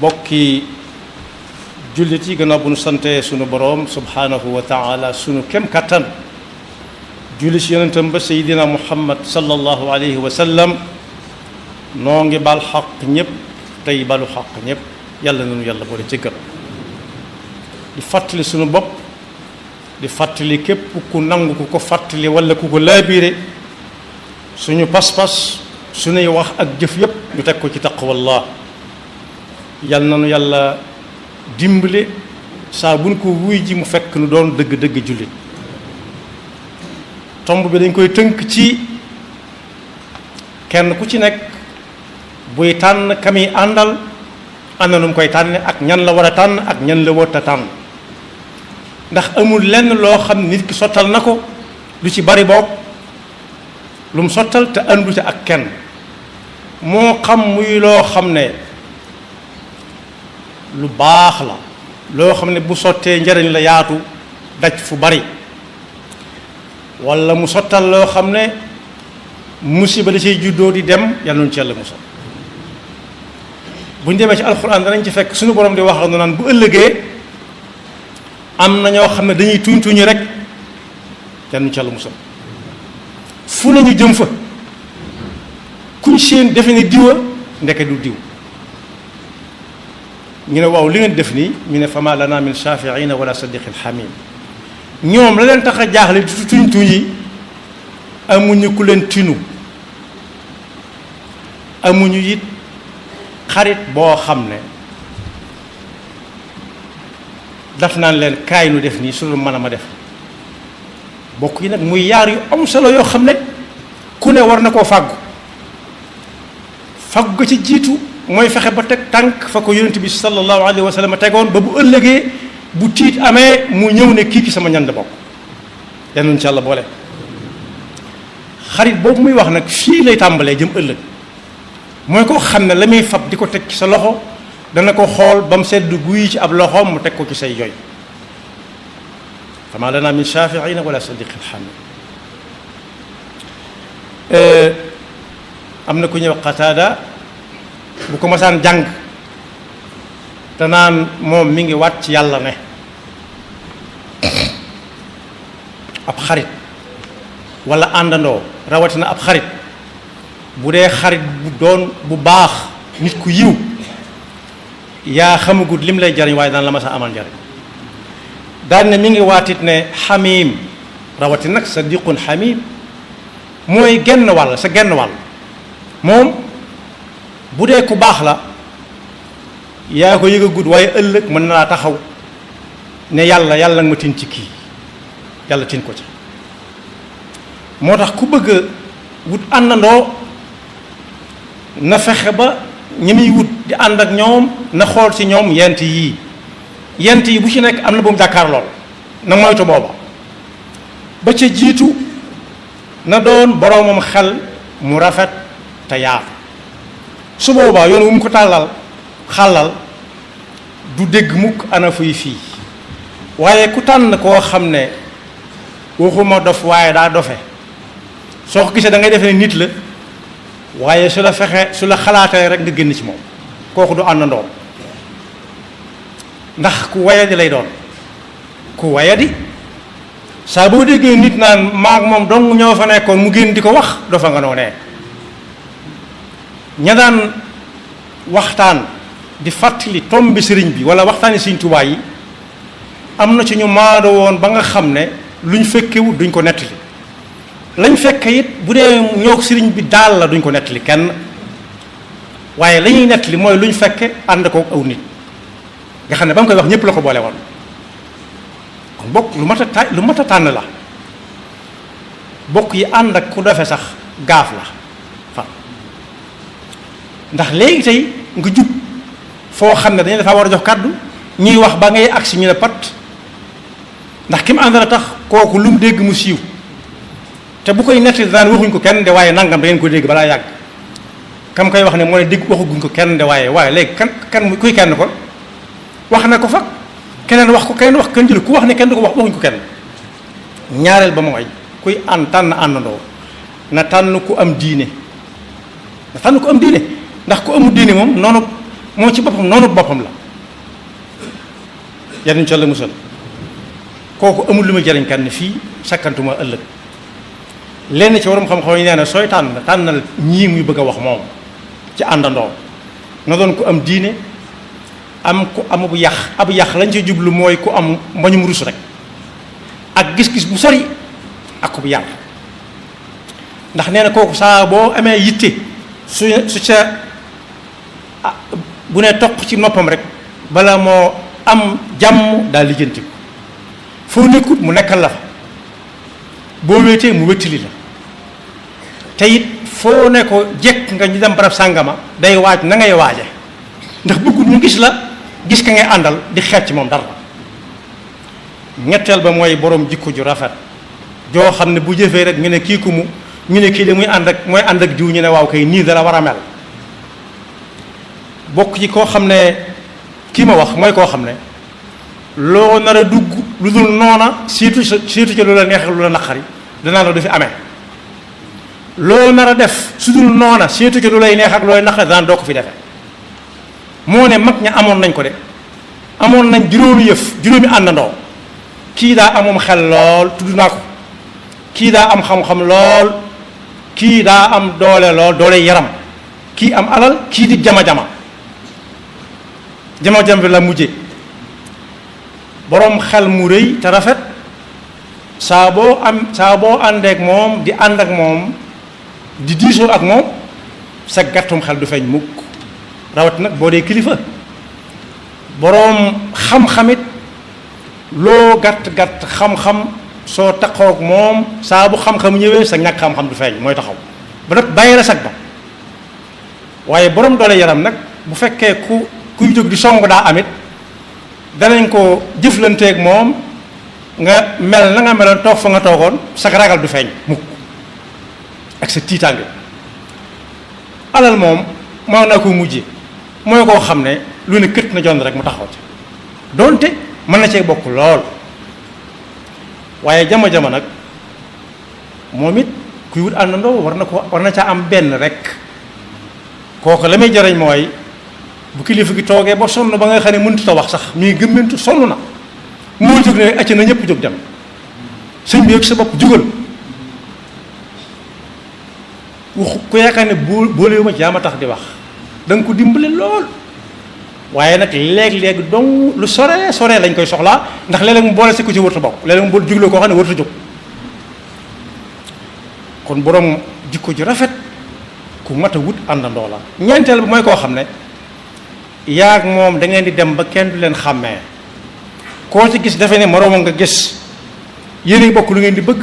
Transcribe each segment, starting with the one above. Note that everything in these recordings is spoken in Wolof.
bokki jullit yi gannaaw bu nu sante sunu boroom subhaanahu wa taala sunu kem kattan julli ci yonentam ba seydina muhammad sallallahu alayhi wa sallam noo ngi bal xaq ñépp tey balu xaq ñépp yàlla nanu yàlla boole jëggal di fàttali sunu bopp di fàttali képp ku nangu ku ko fàttali wala ku ko laabiire suñu pas-pas suñuy wax ak jëf yépp ñu teg ko ci taqwallah yal na nu yàlla dimbale saa buñ ko wuy ji mu fekk nu doon dëgg-dëgg jullit tomb bi dañ koy tënk ci kenn ku ci nekk buy tànn kami àndal ànd nu mu koy tànne ak ñan la war a tànn ak ñan la wërta tànn ndax amul lenn loo xam ne nit ki sottal na ko lu ci bari boog lu mu sottal te àndute ak kenn moo xam muy loo xam ne lu baax la loo xam ne bu sottee njariñ la yaatu daj fu bari walla mu sottal loo xam ne musiba da ciy juddoo di dem yàlla nañu ci yàlla musal bu ñu demee ci alxuraan danañ ci fekk suñu borom di wax ak naan bu ëllëgee am na ñoo xam ne dañuy tuñ tuñi rek yàlla nañu ci yàlla musal fu nañu jëm fa kuñ seen defe ne diwa ndeke du diw ñu ne waaw li ngeen def nii ñu ne fama lana min shafiina wala sadiqin xamim ñoom la leen tax a jaaxle di tuñ tuñi amuñu ku leen tinu amuñu it xarit boo xam ne daf naan leen kaay nu def nii su lu mën a ma def bokk yi nag muy yaar yu am solo yoo xam ne ku ne war na koo fàggu fàggu ci jiitu mooy fexe ba teg tànk fa ko yonent bi sallallahu alayhi wa sallam tegoon ba bu ëllëgee bu tiit amee mu ñëw ne kii ci sama ñand bokk yal nañu ci Yàlla boole xarit boobu muy wax nag fii lay tàmbalee jëm ëllëg mooy koo xam ne la muy fab di ko teg ci sa loxo dana ko xool ba mu sedd guy ci ab loxoom mu teg ko ci say yoy fama lana min shafiina wala sadiqin hamim am na ku ñëw Qataada bu ko masaan jàng te naan moom mi ngi waat ci yàlla ne ab xarit wala àndandoo rawatina ab xarit bu dee xarit bu doon bu baax nit ku yiw yaa xamagut lim lay jariñ waaye daan la ma sa amal njariñ daan ne mi ngi waatit ne xamim rawati nag sadiqun xamim mooy genn wàll sa genn wàll moom bu dee ku baax la yaa ko yëgagut waaye ëllëg mën na laa taxaw ne yàlla nga ma tin ci kii yàlla tin ko ci moo tax ku bëgg a wut àndandoo na fexe ba ñi muy wut di ànd ak ñoom na xool ci ñoom yent yi bu ci nekk am na bu mu jàkkaar lool na moytu booba ba ca jiitu na doon boroomam xel mu rafet te yaatu su boobaa yoon wu mu ko xàllal du dégg mukk ana fuy fii waaye ku tànn koo xam ne waxuma dof waaye daa dofe soo ko gisee da ngay defee nit la waaye su la xalaatee rek nga génn ci moom kooku du àndandoo ndax ku wayadi lay doon ku wayadi saa boo déggee nit naan maag moom dong ñoo fa nekkoon mu génn di ko wax dafa nga noonee ña daan waxtaan di fàttali tombi sëriñ bi wala waxtaani Sëriñ Tuubaa yi am na ci ñu maado woon ba nga xam ne luñ fekkewut duñ ko nettali lañ fekke it bu dee ñoo sëriñ bi daal la duñ ko nettali kenn waaye la ñuy nettali mooy luñ fekke ànd ko aw nit nga xam ne ba mu koy wax ñépp la ko boole woon kon bokk lu mat a tànn la bokk yi ànd ak ku defe sax gaaf la fa ndax léegi tey nga jub foo xam ne dañu dafa war a jox kàddu ñuy wax ba ngay agsi ñu ne pat ndax ki mu ànd la tax kooku lu mu dégg mu siiw te bu koy nettali daan waxuñ ko kenn de waaye nangam da ngeen ko dégg balaa yàgg kam koy wax ne mooy dégg waxaguñ ko kenn de waaye léegi kan kuy kenn ko wax na ko fa keneen wax ko keneen wax kenn jël ku wax ne kenn du ko wax waxuñ ko kenn ñaareel ba mooy kuy tànn àndandoo na tànn ku am diine ndax ku amul diine moom noonu moo ci boppam noonu boppam la yal nañu ci Yàlla musal kooku amul lu muy jariñ kan fii sakkantuma ëllëg lenn ci waram xam-xam yi nee na sooy tànnal ñii muy bëgg a wax moom ci àndandoo na doon ku am diine am ku am bu yàq ab yàq lañ ci jublu mooy ku am mbañum rus rek ak gis-gis bu sori ak ku bu yàq ndax nee na kooku saa boo amee yitte su ca bu ne toq ci noppam rek bala moo am jàmm daal lijjanti ko foo nekkut mu nekkal la fa boo wéetee mu wéttali la te it foo ne ko jekk nga ñu dem barab sàngama day waaj na ngay waaje ndax bëggul ñu gis la gis ka ngay àndal di xeet ci moom dara ñetteel ba mooy borom jikko ju rafet joo xam ne bu jëfee rek ñu ne kii ku mu ñu ne kii de mooy ànd ak diw ñu ne waaw kay nii dala war a mel bokk ci koo xam ne kii ma wax mooy koo xam ne loo nar a dugg lu dul noona surtout ci lu la neex lu la naqari danaa la du fi amee loo nar a def su dul noona surtout ci lu lay neex ak lu lay naqari danaa doo ko fi defee moo ne mag ña amoon nañ ko de amoon nañ juróomi àndandoo kii daa amoon xel lool tudd naa ko kii daa am xam-xam lool kii daa am doole lool doole yaram kii am alal kii di jama-jama bi la mujje boroom xel mu rëy te rafet saa boo àndeek moom di ànd ak moom di diisoo ak moom sa gàttum xel du feeñ mukk rawat nag boo dee kilifa boroom xam-xamit loo gàtt-gàtt xam-xam soo taxoog moom saa bu xam-xam ñëwee sa ñàkk xam-xam du feeñ mooy taxaw ba nag bàyyi la sag ba waaye boroom doole yaram nag bu fekkee kuy jóg di song daa amit danañ ko jëflanteeg moom nga mel na nga meloon toog fa nga toogoon sag ragal du feeñ mukk ak sa tiitaange alal moom moo naa ko mujje mooy koo xam ne lu ne kët na jon rek mu taxaw ci doonte mën na cee bokk lool waaye jama-jama nag moom it kuy wut àndandoo war na caa am benn rek kooku la muy jariñ mooy bu kilifa gi toogee ba sonn ba nga xam ne mënut a wax sax mi ngi gëmmentu sonn na moo jóg ne acca na ñëpp jóg dem sëñ bi yëg sa bopp jugal waxu ku yaakaar ne boolewu ma ci yaa ma tax di wax da nga ko dimbale lool waaye nag léeg-léeg dong lu sore lañ koy soxlaa ndax léeg-léeg mu boole si ku ci wërta bokk léeg-léeg mu boole jugloo koo xam ne wërta jóg kon borom jikko ju rafet ku mat a wut àndandoo la ñeenteel bi mooy koo xam ne yaag moom da ngeen di dem ba kenn du leen xàmmee koo ci gis defe ne moroomam nga gis yéen bokk lu ngeen di bëgg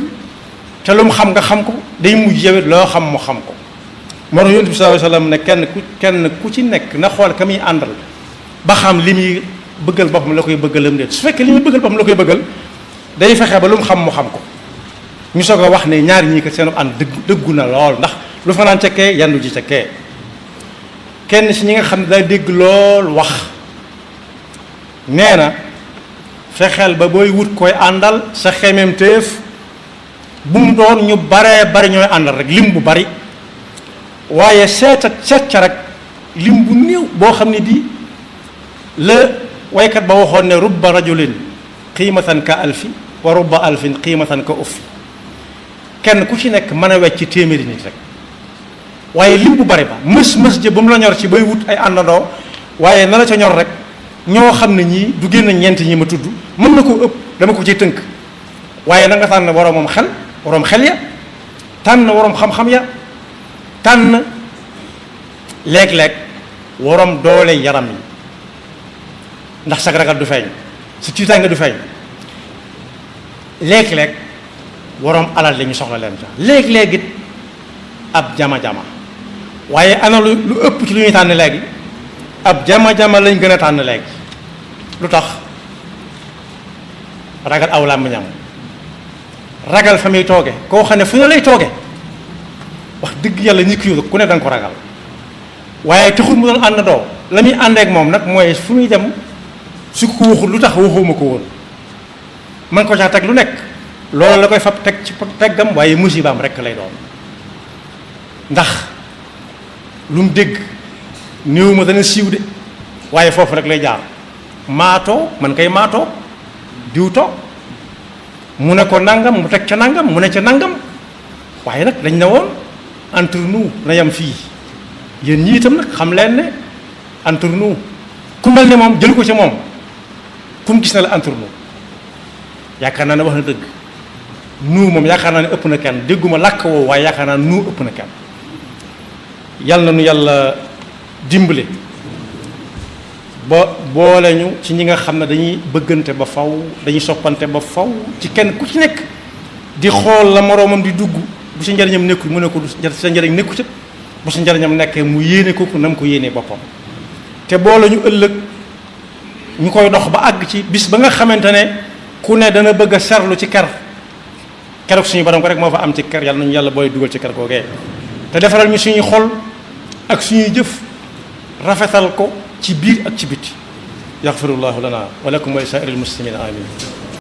te lu mu xam nga xam ko day mujj yowet loo xam mu xam ko moo tax yonent bi sallallahu alayhi wasallam ne kenn ku ci nekk na xool ka muy àndal ba xam li muy bëggal boppam la koy bëggalam déet su fekkee li muy bëggal boppam la koy bëggal day fexe ba lu mu xam mu xam ko ñu soog a wax ne ñaari ñii kat seen ànd dëggu na lool ndax lu fanaan ca kee yandu ji ca kee kenn si ñi nga xam ne day dégg lool wax nee na fexeel ba booy wut koy àndal sa xemeem téef bu mu doon ñu baree bari ñooy àndal rek lim bu bari waaye seet ca rek lim bu néew boo xam ne di la waykat ba waxoon ne rubba rajulin qiimatan ka alfi wa rubba alfin qiimatan ka uffi kenn ku ci nekk mën a wecc téeméeri nit rek waaye lim bu bari ba mës jë ba mu la ñor ci bay wut ay àndandoo waaye na la ca ñor rek ñoo xam ne ñii du génn ñeent ñi ma tudd mën na koo ëpp dama ko ciy tënk waaye na nga tànn waroomam xel waroom xel ya tànn waroom xam-xam ya tànn léeg-léeg waroom doole yaram yi ndax sag ragal du feeñ su tiitaange du feeñ léeg-léeg waroom alal la ñu soxla leen sax léeg-léeg it ab jama-jama waaye ana lu ëpp ci lu ñuy tànn léegi ab jama-jama lañ gën a tànn léegi lu tax ragal aw làmmiñam ragal fa muy tooge koo xam ne fu ne lay tooge wax dëgg yàlla ñi ki ku ne danga ko ragal waaye taxul mu doon ànd doo la muy àndeek moom nag mooy fu muy dem su ko waxul lu tax waxuma ko woon man ko caa teg lu nekk loolu la koy fab teg ci teggam waaye musibaam rekk lay doon ndax lu mu dégg néew ma dana siiw de waaye foofu rek lay jaar maatoo man kay maatoo diw toog mu ne ko nangam mu teg ca nangam mu ne ca nangam waaye nag dañ ne woon entre nous na yam fii yéen ñii itam nag xam leen ne entre nous ku mel ne moom jël ko ci moom fu mu gis na la entre nous yaakaar naa ne wax na dëgg nous moom yaakaar naa ne ëpp na kenn dégguma làkk woowu waaye yaakaar naa ne nous ëpp na kenn yàlla na nu yàlla dimbale ba boole ñu ci ñi nga xam ne dañuy bëggante ba faw dañuy soppante ba faw ci kenn ku ci nekk di xool la moroomam di dugg bu si njariñam nekkul mu ne ko sa njariñ nekku ci bu si njariñam nekkee mu yéene ko na mu ko yéenee boppam te boole ñu ëllëg ñu koy dox ba àgg ci bis ba nga xamante ne ku ne dana bëgg a serlu ci ker keroog suñu borom ko rek moo fa am ci ker yàlla nañu yàlla booy dugal ci ker googee te defaral ñu suñuy xol ak suñuy jëf rafetal ko ci biir ak ci biti yaxfirullahu lana wa lakum wa li saa'iril muslimina amin